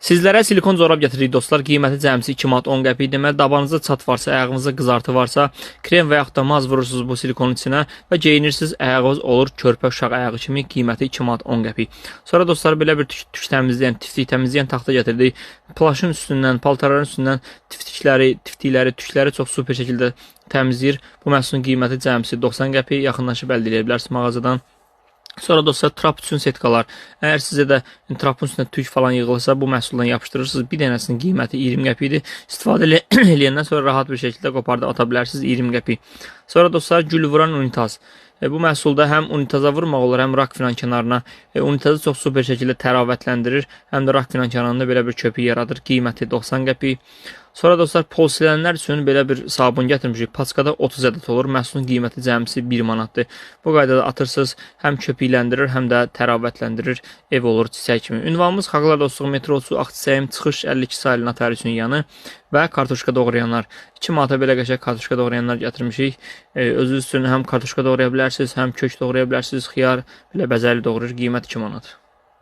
Sizlərə silikon corab gətiririk dostlar. Qiyməti cəmsi 2 manat 10 qəpik. Deməli dabanınızda çat varsa, ayağınızda qızartı varsa, krem və yaxud da maz vurursunuz bu silikonun içinə və geyinirsiniz. Ayağınız olur körpə uşaq ayağı kimi. Qiyməti 2 manat 10 qəpik. Sonra dostlar belə bir tük təmizləyən, tiftik təmizləyən taxta gətirdik. Plaşın üstündən, paltarların üstündən tiftikləri, tiftikləri, tükləri çox super şəkildə təmizləyir. Bu məhsulun qiyməti cəmsi 90 qəpik. Yaxınlaşıb əldə edə bilərsiniz mağazadan. Sonra dostlar trap üçün setkalar. Əgər sizə də trapın üstünə tük falan yığılsa, bu məhsuldan yapışdırırsınız. Bir dənəsinin qiyməti 20 qəpikdir. İstifadə eləyəndən sonra rahat bir şəkildə qopardıb ata bilərsiniz, 20 qəpik. Sonra dostlar gül vuran unitaz. Bu məhsulda həm unitaza vurmaq olar, həm rakvinan kənarına. Unitazı çox super şəkildə təravətləndirir, həm də rakvinan kənarında belə bir köpük yaradır. Qiyməti 90 qəpik. Sonra dostlar pol silənlər üçün belə bir sabun gətirmişik. Paçkada 30 ədəd olur. Məhsulun qiyməti cəmsi 1 manatdır. Bu qaydada atırsınız, həm köpükləndirir, həm də təravətləndirir. Ev olur çiçək kimi. Ünvanımız Xalqlar Dostluğu metrosu Ağçiçəyim çıxış 52 sayılı notariusun yanı və kartoşka doğrayanlar. 2 manata belə qəşəng kartoşka doğrayanlar gətirmişik. Özünüz üçün həm kartoşka doğraya bilərsiniz, həm kök doğraya bilərsiniz, xiyar belə bəzəkli doğrayır. Qiymət 2 manat.